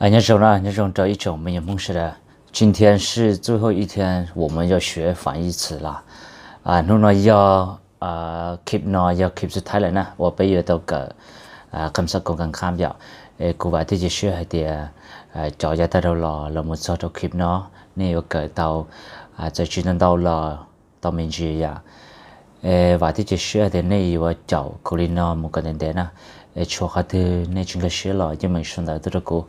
Nyob zoo na, nyob zoo rau ib tsoom me nyuam Hmoob sawv daws. 今天是最后一天，我们要学反义词了。Hnub no yog, clip no yog clip xub thawj lawm na uas peb yuav tau kawm qhov xav koom kas khab yom. Es kuv vam thiab cia siab hais tias cov yav tag dhau los los mus txog rau clip no, nej yuav kawm tau txawm tsis ntau ntau los tau me ntsis yom. Es vam thiab cia siab hais tias nej yuav caum kuv li no mus kom ntev ntev na. Es tshuav qhov twg nej tsis nkag siab los yeej meem sau ntawv tuaj rau kuv,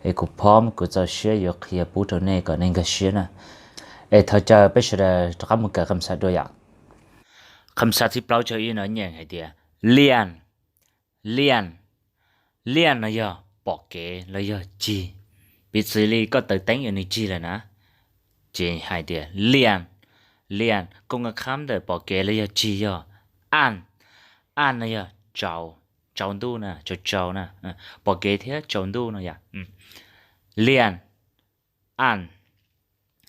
es kuv pom kuv txaus siab yuav qhia pub rau nej kom nej nkag siab na. Es thov caw peb sawv daws rov qab mus kawm qhov xav dua yom. Qhov xav thib plaub tsawg ib no nyeem hais tias liaj. Liaj, liaj no yog pom kev los yog cig. Piv txwv li koj taws teeb yuav nws cig lawm na, ces hais tias liaj. Liaj, koom kas khab ntawm pom kev los yog cig yog aj. Aj no yog tsaus, tsaus ntuj na, tsaus tsaus na, pom kev thiab tsaus ntuj no yom. Liaj, aj.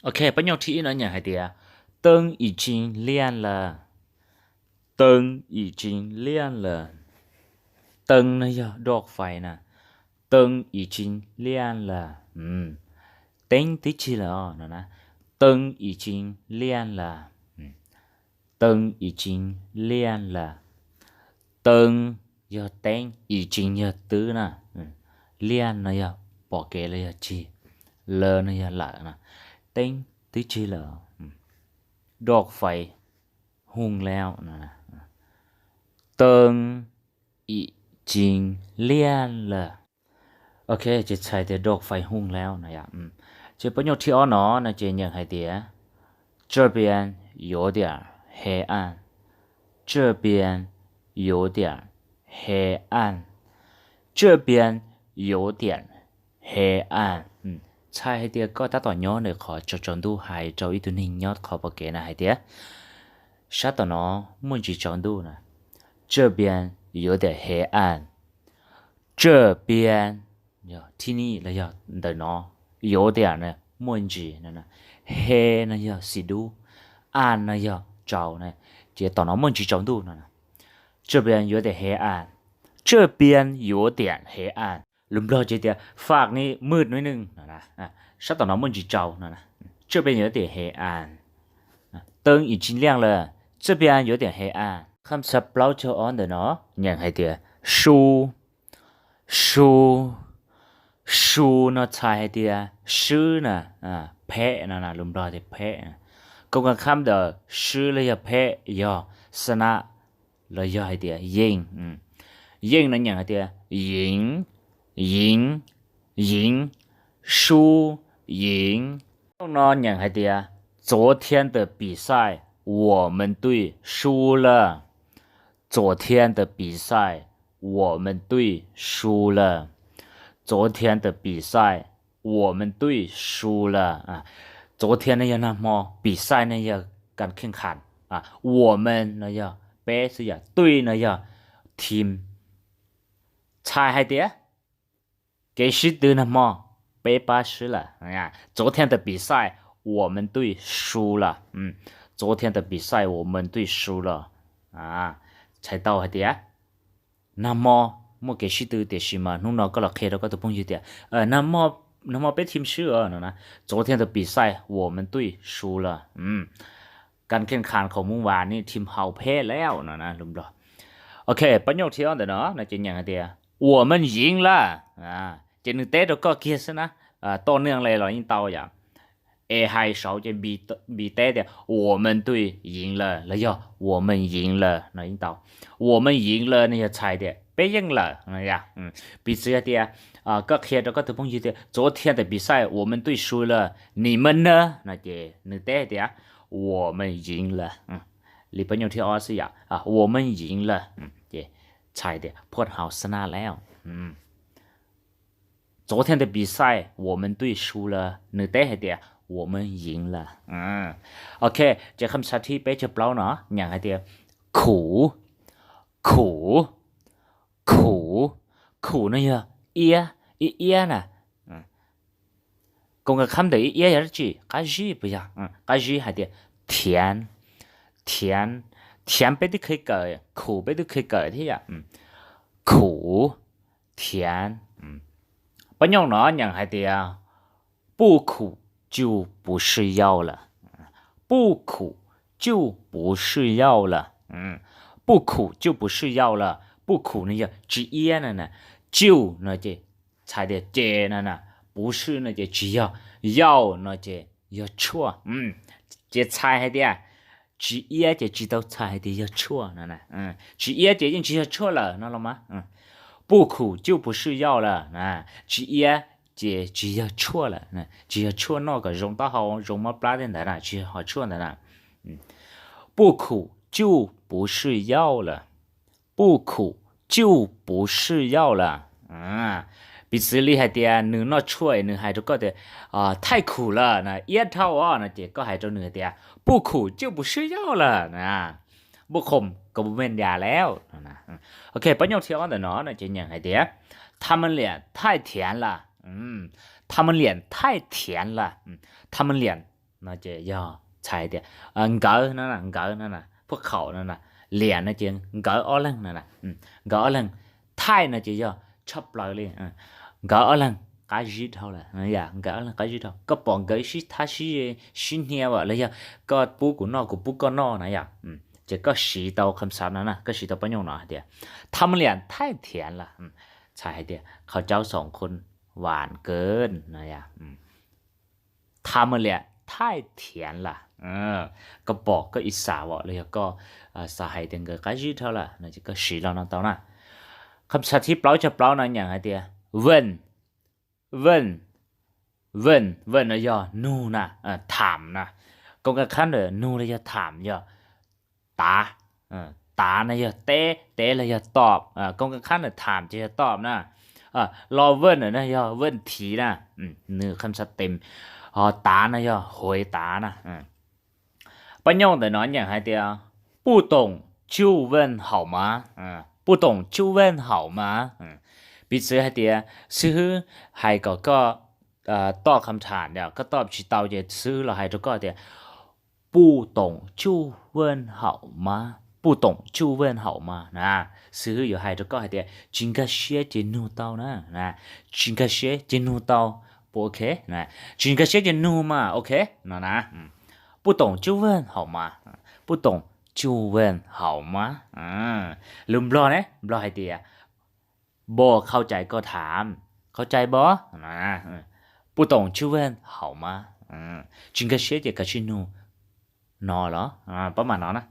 Ok, pab nyoj thib ib no nyeem hais tias teeb ib tsis liaj lawm. Teeb ib tsis liaj lawm. Teeb no yog doj fais na. Teeb ib tsis liaj lawm. Teeb twb cig lawm os no na. Teeb ib tsis liaj lawm. Teeb ib tsis liaj lawm. Teeb yog teeb, ib tsis yog twb na. Liaj no yog pom kev los yog cig, lawm no yog lawm na. Teeb twb cig lawm. Doj fais hoo lawm. Teeb ib tsis liaj lawm. Ok, ces txhais tias doj fais hoo lawm no yom. Ces pab nyoj thib ob no no ces nyeem hais tias 这边有点黑暗。这边有点黑暗。这边有点黑暗。Txhais hais tias koj tab tom nyob ntawm qhov tsaus tsaus ntuj, hais rau ib tug neeg nyob qhov pom kev na hais tias sab tom no muaj ntsis tsaus ntuj na. 这边有点黑暗。这边 yog thib ni los yog ntawm no, 有点 na muaj ntsis, he no yog xis dub, an no yog tsaus na, ces tom no muaj ntsis tsaus ntuj no. 这边有点黑暗。这边有点黑暗。 Lus Nplog ces tias ฝั่งนี้มืดนิดนึง no, sab tom no muaj ntsis tsaus no. 这边有点黑暗。 Teeb ib tsis liaj lawm, 这边有点黑暗。 Qhov xav plaub caug ob ntawm no nyeem hais tias su. Su, su no txhais hais tias swb na, phem no, lus Nplog tias phem. Koom kas khab ntawm swb los yog phem yog ชนะ los yog hais tias yeej. Yeej no nyeem hais tias 赢, 赢, 赢, su, 赢. Rooj no nyeem hais tias 昨天的比赛我们队输了。 昨天的比赛我们队输了。 昨天的比赛我们队输了。 昨天 no yog nag hmo, 比赛 no yog kas kheej khas, 我们 no yog peb xwb yom, 队 no yog team. Txhais hais tias kev sib tw nag hmo peb pab swb lawm. 昨天的比赛我们队输了。 昨天的比赛我们队输了。 Txhais tau hais tias nag hmo muaj kev sib tw, tiam sis mas hnub no koj los qhia rau koj tus phooj ywg tias nag hmo peb team swb no na. 昨天的比赛我们队输了。 Kas kheej khas qhov Hmoob vas ni team haus phem lawm no na, lus Nplog. Ok, pab nyoj thib ob ntawm no no ces nyeem hais tias 我们赢了。 Ces nws teb rau koj kiag xwb na, toj neeg li los yeej tau yom. Es hais saud ces npis teb tias 我们队赢了 los yog 我们赢了 no yeej tau. 我们赢了 no yog txhais tias peb yeej lawm no yom. Piv txwv hais tias koj qhia rau koj tus phooj ywg tias 昨天的比赛我们队输了，你们呢 no ces nws teb tias 我们赢了。 Li pab nyoj thib ob xwb yom, 我们赢了 ces txhais tias phuaj haus ชนะแล้ว. 昨天的比赛我们队输了, nws teb hais tias 我们赢了. Ok, ces qhov xav thib peb caug plaub no nyeem hais tias khum, khum, khum. Khum no yog iab, ib iab na. Koom kas khab ntawm ib iab yog dab tsi? Qab zib puas yog? Qab zib hais tias thiav, thiav, thiav peb twb kheev kawm, khum peb twb kheev kawm thiab yom. Khum, thiav, Pab nyooj no nyeem hais tias 不苦就不是药了, 不苦就不是药了, 不苦就不是药了, 不苦 no yog tsis iab na, 就 no ces txhais tias ces na, 不是 no ces tsis yog, 药 no ces yog tshuaj. Ces txhais hais tias tsis iab ces tsis tau txhais hais tias yog tshuaj no, tsis iab ces yeej tsis yog tshuaj lawm no los mas. 不苦就不是药了, tsis iab ces tsis yog tshuaj lawm, tsis yog tshuaj noj kom zoo taub hau zoo mob plab tej ntawd na, tsis yog hom tshuaj ntawd na. 不苦就不是药了, 不苦就不是药了. Piv txwv li hais tias nws noj tshuaj es nws hais rau koj tias 太苦了 na, iab dhau os no ces koj hais rau nws hais tias 不苦就不是药了 na, 不苦 ก็ไม่เป็นยาแล้ว. Ok, pab nyooj thib ob ntawm no no ces nyeem hais tias 他们脸太甜了, 他们脸太甜了, 他们脸 no ces yog txhais tias nkawd no, nkawd no, พวกเขา no, 脸 no ces nkawd ob leeg no, nkawd ob leeg, 太 no ces yog tshaj plaws li, nkawd ob leeg qab zib dhau lawm, nkawd ob leeg qab zib dhau, koj pom nkawd sib thab sib, sib hnia los yog koj pub kuv noj kuv pub koj noj na yom, ces koj siv tau คำศัพท์ no na, koj siv tau pab nyooj no hais tias 他们脸太甜了, txhais hais tias เขาเจ้าสองคนหวานเกิน no yom. 他们脸太甜了, koj pom koj ib xav os los yog koj xav hais tias nkawd qab zib dhau lawm no ces koj siv los no tau na. คำศัพท์ thib plaub cog plaub no nyeem hais tias 问, 问, 问, 问 no yog nug na, tham na, กรงกันข้าม ntawm nug los yog tham yog tav, tav no yog teb, teb los yog toj, กรงกันข้าม ntawm tham ces yog toj na. Los 问 no yog 问题 na, nws คำศัพท์เต็ม, ho tav no yog 回答 na. Pab nyooj ntawm no nyeem hais tias 不懂就问好吗, 不懂就问好吗. Piv txwv hais tias xib hwb hais kom koj toj คำถาม yom, koj toj tsis tau ces xib hwb los hais rau koj tias 不懂就问好吗, 不懂就问好吗 na. Xib hwb yuav hais rau koj hais tias tsis nkag siab ces nug tau na, tsis nkag siab ces nug tau, puas ok? Tsis nkag siab ces nug mas ok no na. 不懂就问好吗, 不懂就问好吗. Lus Nplog ne, Nplog hais tias บ่เข้าใจก็ถาม, เข้าใจบ่? 不懂就问好吗, tsis nkag siab ces kav tsij nug no los, pab mam no na.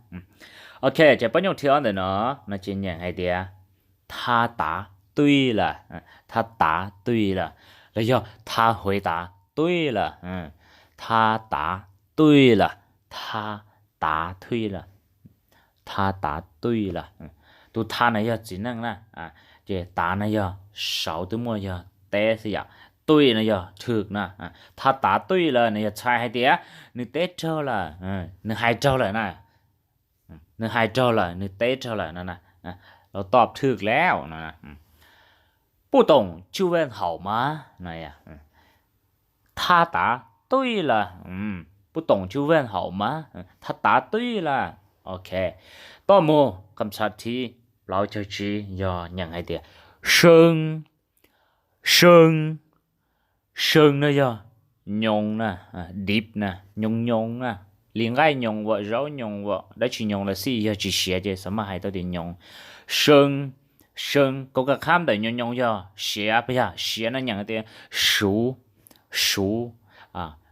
Ok, ces pab nyooj thib ob ntawm no, no ces nyeem hais tias 他答对了, 他答对了, los yog 他回答对了, 他答对了, 他答对了, 他答对了. Tus 他 no yog txiv neej na, ces 答 no yog sau twb muaj yog teb xwb yom, 对 no yog ถูก na. 他答对了 no yog txhais hais tias nws teb raug lawm, nws hais raug lawm na, nws hais raug lawm, nws teb raug lawm no, los ตอบถูกแล้ว no. 不懂就问好吗 no. 他答对了, 不懂就问好吗, 他答对了. Ok, toj mus คำศัพท์ thib plaub caug tsib yog nyeem hais tias 生, 生, 生 no yog nyoo na, ดิบ na, nyoo nyoo na, li nqaij nyoo, zaub nyoo, dab tsi nyoo los xij, yog tsis siav ces xav mas hais tau tias nyoo. 生, 生, กรงกันข้าม ntawm nyoo nyoo yog siav, yog siav no nyeem tias 熟, 熟,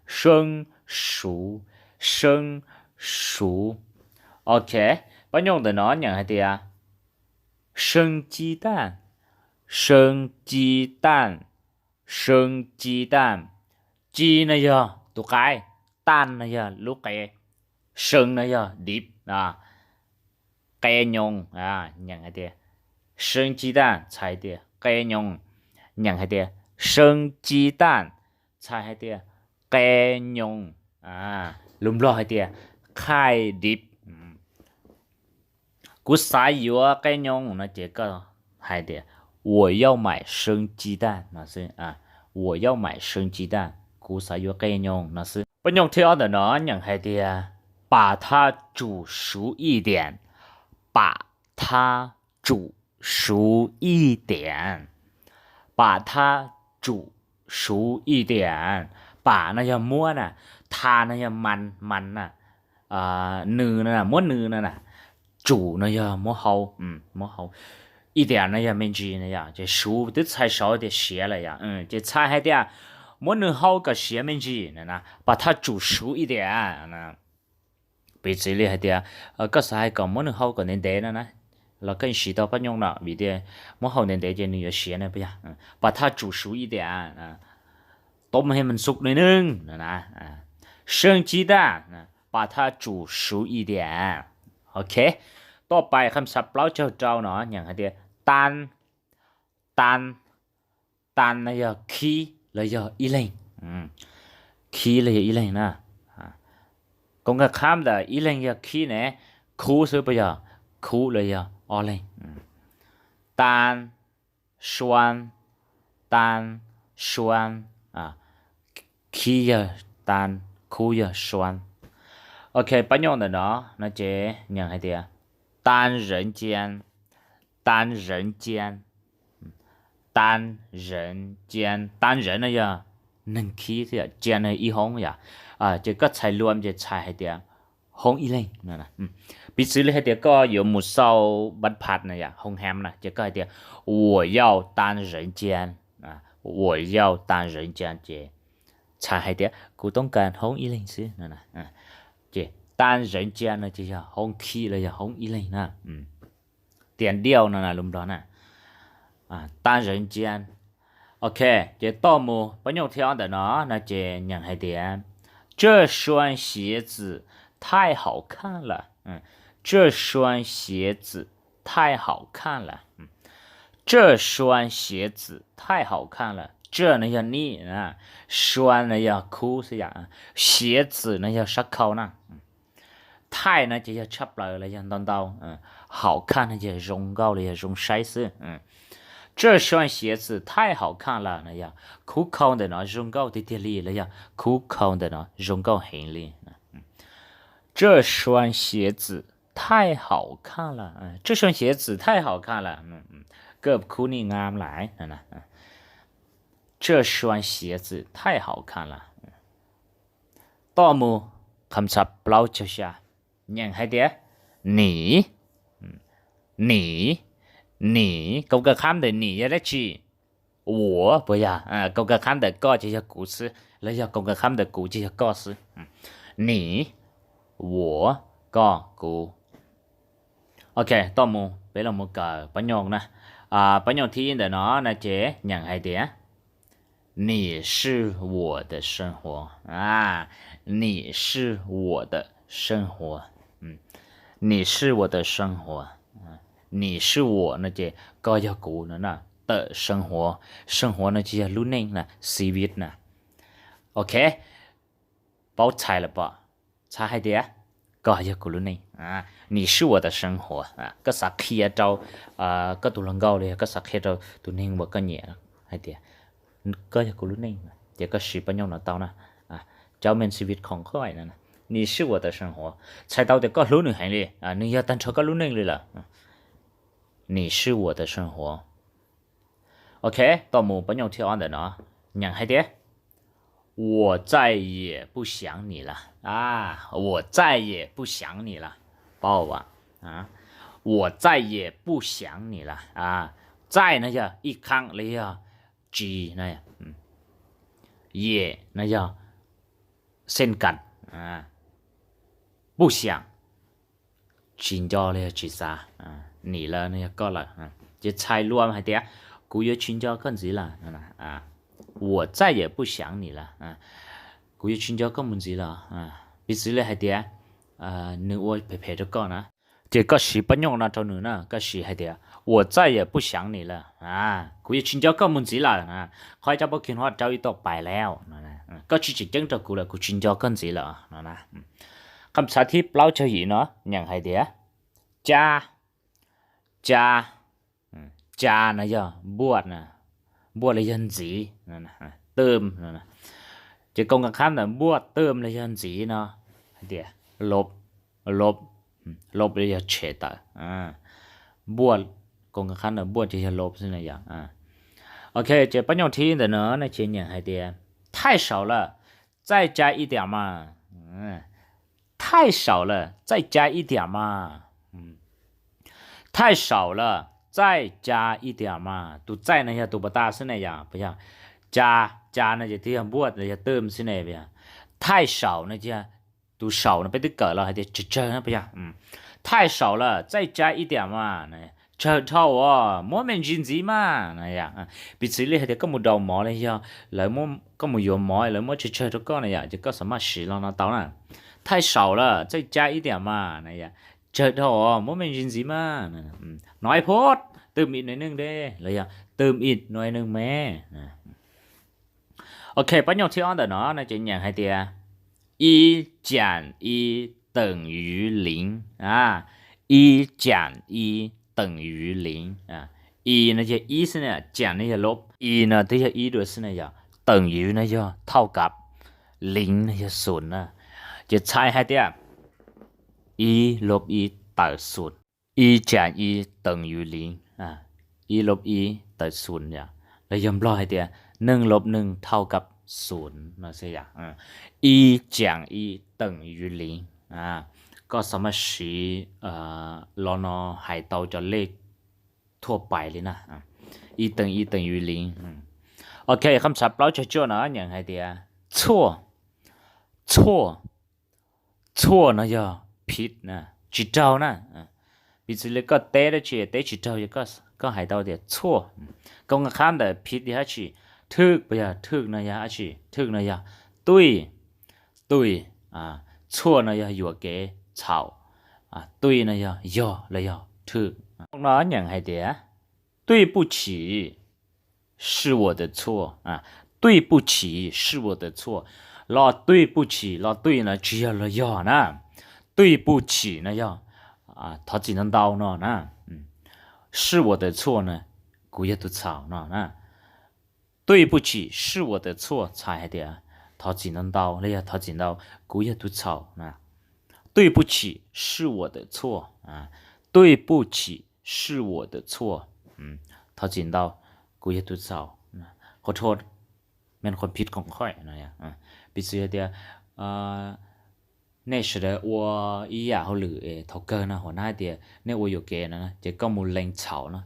生, 熟, 生, 熟. Ok, pab nyooj ntawm no nyeem hais tias 生鸡蛋, 生鸡蛋, 生鸡蛋. 鸡 no yog tus qaib, 蛋 no yog lub qe, 生 no yog ดิบ, qe nyoo, nyeem hais tias 生鸡蛋 txhais tias qe nyoo, nyeem hais tias 生鸡蛋 txhais hais tias qe nyoo, lus Nplog hais tias ไข่ดิบ. Kuv xav yuav qe nyoo no ces koj hais tias 我要买生鸡蛋 no xwb, 我要买生鸡蛋, kuv xav yuav qe nyoo no xwb. Pab nyooj thib ob ntawm no nyeem hais tias 把它煮熟一点, 把它煮熟一点, 把它煮熟一点. 把 no yog muab na, 它 no yog มัน, มัน na, nws no, muab nws no na, 煮 no yog muab hau, muab hau, 一点 no yog me ntsis no yom, ces 熟 twb txhais saud tias siav lawm yom, ces txhais hais tias muab nws hau kom siav me ntsis na, 把它煮熟一点 na. Piv txwv li hais tias koj xav hais kom muab nws hau kom ntev ntev no na, los koj yeej siv tau pab nyoj no vim tias muab hau ntev ntev ces nws yuav siav na puas yog? 把它煮熟一点, tov mej mej xuk nws neeg na, 生鸡蛋, 把它煮熟一点. Ok, toj pais qhov xav plaub caug rau no nyeem hais tias 单, 单, 单 no yog khib los yog ib leeg, khib los yog ib leeg na. Koom kas khab ntawm ib leeg yog khib ne, khub xwb puas yog? Khub los yog ob leeg. 单, 双, 单, 双, khib yog 单, khub yog 双. Ok, pab nyoj ntawm no no ces nyeem hais tias 单人间, 单人间, 单人 no yog neeg khib xwb yom, 间 no yog ib hoob yom, ces koj txhais รวม ces txhais hais tias hoob ib leeg. Piv txwv li hais tias koj yuav mus xauj บ้านพัก na yom, hoob ham na, ces koj hais tias 我要单人间, 我要单人间 ces txhais hais tias kuv toob kas hoob ib leeg xwb. Ces 单人间 no ces yog hoob khib los yog hoob ib leeg na. 点六 no na lus Nplog na, 单人间. Ok, ces toj mus pab nyoj thib ob ntawm no no ces nyeem hais tias 这双鞋子太好看了, 这双鞋子太好看了, 这双鞋子太好看了. 这 no yog ni, 双 no yog khub xwb yom, 鞋子 no yog sab khau na. 太 no ces yog tshaj plaws los yog ntau ntau, 好看 no ces zoo nkauj los yog zoo saib xwb. 这双鞋子太好看了 no yog khub khau ntawm no zoo nkauj tiag tiag li los yog khub khau ntawm no zoo nkauj heev li. 这双鞋子太好看了, 这双鞋子太好看了, koj khub ni ngam lais. 这双鞋子太好看了. Toj mus qhov xav plaub caug xya, nyeem hais tias ni, ni, ni, koom kas khab ntawm ni yog dab tsi? 我 puas yog? Koom kas khab ntawm koj ces yog kuv xwb los yog koom kas khab ntawm kuv ces yog koj xwb. Ni, 我, koj, kuv. Ok, toj mus peb los mus kawm pab nyoj na. Pab nyoj thib ib ntawm no no ces nyeem hais tias 你是我的生活, 你是我的生活, 你是我的生活, 你是我 no ces koj yog kuv no na, 的生活, 生活 no ces yog lub neej na, xib vib na. Ok, paub txhais lawm pom, txhais hais tias koj yog kuv lub neej. 你是我的生活, koj xav qhia rau koj tus hluas nkauj los yog koj xav qhia rau tus neeg uas koj nyiam hais tias koj yog kuv lub neej, ces koj siv pab nyoj no tau na. Cov men xib vib khoom koj na, 你是我的生活, txhais tau tias koj hlub nws heev li, nws yog tag nrho koj lub neej li lawm. 你是我的生活. Ok, toj mus pab nyoj thib ob ntawm no, nyeem hais tias 我再也不想你了, 我再也不想你了, paub as, 我再也不想你了. 再 no yog ib qhab los yog tsis, 也 no yog เช่นกัน, 不想 tsis nco los yog tsis xav, 你了 no yog koj lawm, ces txhais luam hais tias kuv yuav tsis nco koj ntxiv lawm. 我再也不想你了, kuv yuav tsis nco koj mus ntxiv lawm. Piv txwv li hais tias nws ua phem phem rau koj na, ces koj siv pab nyoj no rau nws na, koj siv hais tias 我再也不想你了, kuv yuav tsis nco koj mus ntxiv lawm. Qhov cov pab kig no rau ib toj pais lawm, koj tsis tseem ceeb rau kuv lawm, kuv tsis nco koj ntxiv lawm no na. Qhov xav thib plaub caug yim no nyeem hais tias 加, 加, 加 no yog npuaj, npuaj los yog ntxiv, เติม, ces koom kas khab ntawm npuaj, เติม los yog ntxiv no hais tias ลบ, ลบ, ลบ los yog tshem tawm. Npuaj, koom kas khab ntawm npuaj ces yog ลบ xwb na yom. Ok, ces pab nyoj thib ntawm no ces nyeem hais tias 太少了, 再加一点嘛. 太少了, 再加一点嘛. 太少了, 再加一点嘛. Tus 再 no yog tus pas tas xwb ne yom, puas yog? 加, 加 no ces twb yog npuaj, yog tws xwb ne, puas yog? 太少 no ces tus 少 no peb twb kawm los hais tias tsawg tsawg na, puas yog? 太少了, 再加一点嘛. Tsawg dhau os, muab me ntsis ntxiv mas. Piv txwv li hais tias koj mus daus mov los yog lawv, koj mus yuav mov lawv muab tsawg tsawg rau koj na yom, ces koj xav maj siv lo no tau na. 太少了, 再加一点嘛. Tsawg dhau os, muab me ntsis ntxiv mas. Nói phút, tws ib nói neeg deb los yog tws ib nói neeg me. Ok, pab nyoj thib ob ntawm no no ces nyeem hais tias 一减一等于零. 一减一等于零. 一 no yog ib xwb ne, 减 no yog lub, 一 no twb yog ib dua xwb ne yom, 等于 no yog เท่ากับ, 零 no yog xus na. Ces txhais hais tias ib lub ib tawm xus. 一减一等于零, ib lub ib tawm xus yom. Los yog Nplog hais tias หนึ่งลบหนึ่งเท่ากับศูนย์ no xwb yom. 一减一等于零. Koj xav maj siv lo no hais tau cov lej thuaj pais li na. 一等于一等于零. Ok, qhov tshav plaub tsawg tsuaj no nyeem hais tias 错, 错, 错 no yog phiv na, tsis raug na. Piv txwv li koj teb dab tsi teb tsis raug, koj hais tau tias 错. Koom nqaj qhab ntawm phiv yog dab tsi? Thwj, puas yog? Thwj no yog dab tsi? Thwj no yog 对, 对. 错 no yog yuam kev, txhaum. 对 no yog yog los yog thwj. No nyeem hais tias 对不起, 是我的错. 对不起, 是我的错. Lo 对不起, lo 对 no tsis yog los yog na. 对不起 no yog thov txim ntau ntau no na. 是我的错 no kuv yog tus txhaum no na. 对不起, 是我的错 txhais hais tias thov txim ntau ntau los yog thov txim ntau, kuv yog tus txhaum na. 对不起, 是我的错. 对不起, 是我的错. Thov txim ntau, kuv yog tus txhaum. Qhov rho, men qhov phiv koom khuaj. Piv txwv hais tias nej sawv daws ua ib yam hauj lwm, thaum kawg no hua nab hais tias nej ua yuam kev no ces koj mus lees txhaum no,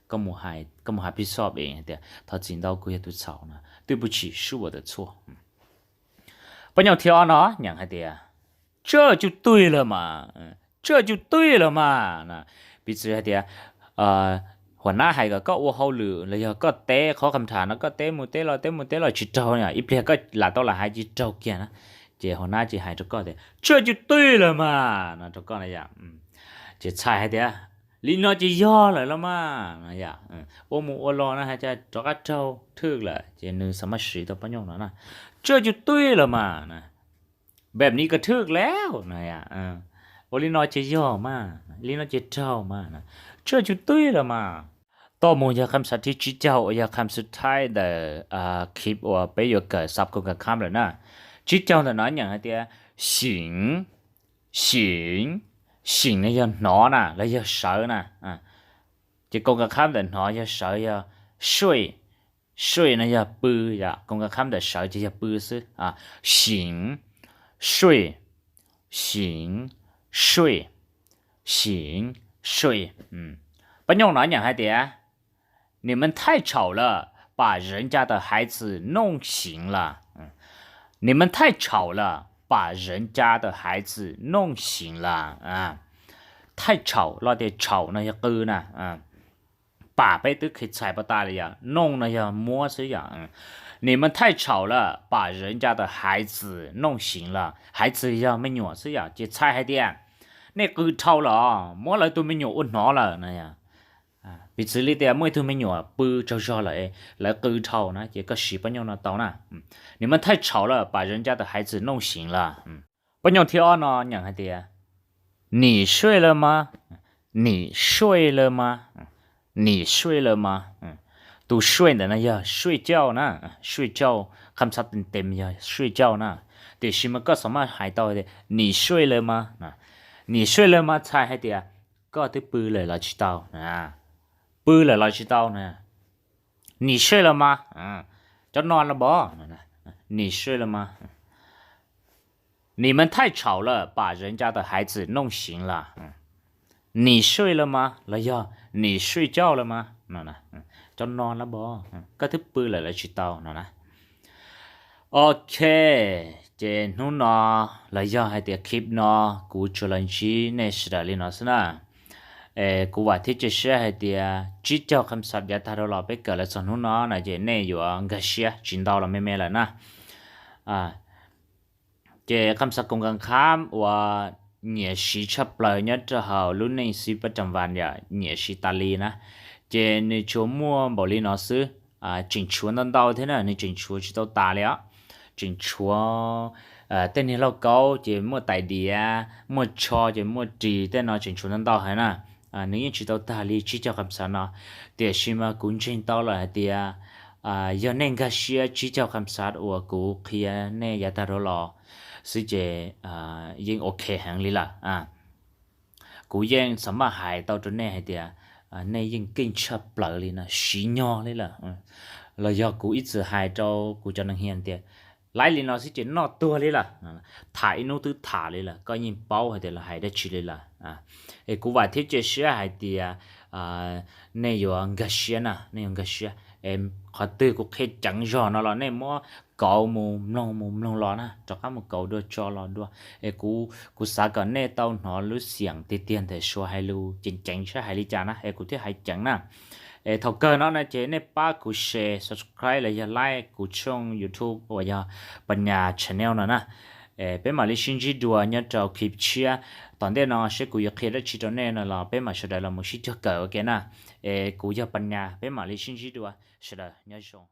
koj mus hais phij xoj es hais tias thov txim ntau, kuv yog tus txhaum no. 对不起, 是我的错. Pab nyoj thib ob no nyeem hais tias 这就对了嘛, 这就对了嘛. Piv txwv hais tias hua nab hais kom koj ua hauj lwm los yog koj teb qhov kham tham no, koj teb mus teb los teb mus teb los tsis raug, ib pliag koj lam tau lam hais tsis raug kiag na, ces hua nab ces hais rau koj tias 这就对了嘛 no rau koj na yom. Ces txhais hais tias li no ces yog lawm los mas, ua mus ua los no hais tias rov qab raug thwj lawm, ces nws xav maj siv tau pab nyoj no na. 这就对了嘛. แบบนี้ก็ถูกแล้ว no. Ua li no ces yog mas, li no ces raug mas. 这就对了嘛. Tau mus yog kham xav thib tsib caug uas yog kham xub thaib ntawm khib uas peb yuav kawm xab koom kas khab lawm na. Tsib caug ntawm no nyeem hais tias 醒, 醒, 醒 no yog hnov na los yog sawv na. Ces koom kas khab ntawm hnov yog sawv yog 睡, 睡 no yog pw yom, koom kas khab ntawm sawv ces yog pw xwb. 醒, 睡, 醒, 睡, 醒, 睡. Pab nyoj no nyeem hais tias 你们太吵了，把人家的孩子弄醒了。你们太吵了，把人家的孩子弄醒了。 太吵 los tias txhaum no yog qw na. Pam peb twb khi txhais pov tas li yom, 弄 no yog muab xwb yom. 你们太吵了，把人家的孩子弄醒了。 Haiv txwg yog me nyuam xwb yom, ces txhais hais tias nej qw dhau lawm, muab lawv tus me nyuam ua hnov lawm no. Piv txwv li tias muaj ib tug me nyuam pw tsaug zog lawm, lawv qw dhau na, ces koj siv pab nyoj no tau na. 你们太吵了，把人家的孩子弄醒了。 Pab nyoj thib ob no nyeem hais tias 你睡了吗? 你睡了吗? 你睡了吗? Tus 睡 ntawm no yog 睡觉 na, 睡觉, kham xav tes tes yog 睡觉 na. Tiam sis mas koj xav maj hais tau tias 你睡了吗? 你睡了吗 txhais hais tias koj twb pw lawm los tsis tau? Pw lawm los tsis tau na? 你睡了吗? Cov no los pom, 你睡了吗? 你们太吵了，把人家的孩子弄醒了。你睡了吗? Los yog 你睡觉了吗? Cov no los pom, koj twb pw lawm los tsis tau no na. Ok, ces hnub no los yog hais tias clip no kuv tsuas los ntsib nej sawv daws li no xwb na. Es kuv vam thiab cia siab hais tias tsib caug khamxav yav tag dhau los peb kawm los txog hnub no na ces nej yuav nkag siab tsis ntau los me me lawm na. Ces khamxav koos kas khab uas nyiam siv tshaj plaws nyob rau hauv lub neej xwb pab ram vas yom, nyiam siv tas li na, ces nws tsuas muaj npaum li no xwb. Tseem tshuav ntau ntau thiab na, nws tseem tshuav tsis tau tas li os. Tseem tshuav tej niag lauj kaub ces muaj tais diav, muaj tsho ces muaj ris, tej no tseem tshuav ntau ntau heev na. Nws yeej tsis tau tag li tsib caug khamxav no, tiam sis mas kuv ntseeg tau lawm hais tias yog nej nkag siab tsib caug khamxav uas kuv qhia nej yav tag dhau los xwb ces yeej ok heev li lawm. Kuv yeej xav maj hais tau rau nej hais tias nej yeej keej tshaj plaws li no, siv nyog li lawm. Los yog kuv ib txwm hais rau kuv cov neeg hias tias laib li no xwb ces noj tuag li lawm, tham ib hnub twb tham li lawm, koj yeej paub hais tias lawv hais dab tsi li lawm. Es kuv vam thiab cia siab hais tias nej yuav nkag siab na, nej yuav nkag siab. Qhov twg kuv qhia ceev zog no los nej muab kauv mus mloog mus mloog los na, rov qab mus kauv dua tso los dua. Es kuv, kuv xav kom nej tau hnov lub xiam tiag tiag ntawm Suav hais lus ceev ceev saib hais li cas na, es kuv thiaj hais ceev na. Es thaum kawg no na ces nej pab kuv share, subscribe los yog like kuv tshooj YouTube uas yog Pas Nyas Channel no na. Peb mam li sib ntsib dua nyob rau clip tshiab. Tom ntej no seb kuv yuav qhia dab tsi rau nej no los peb mam sawv daws los mus sib cog kawm ua ke na. Es kuv yog Pas Nyas, peb mam li sib ntsib dua, sawv daws nyob zoo.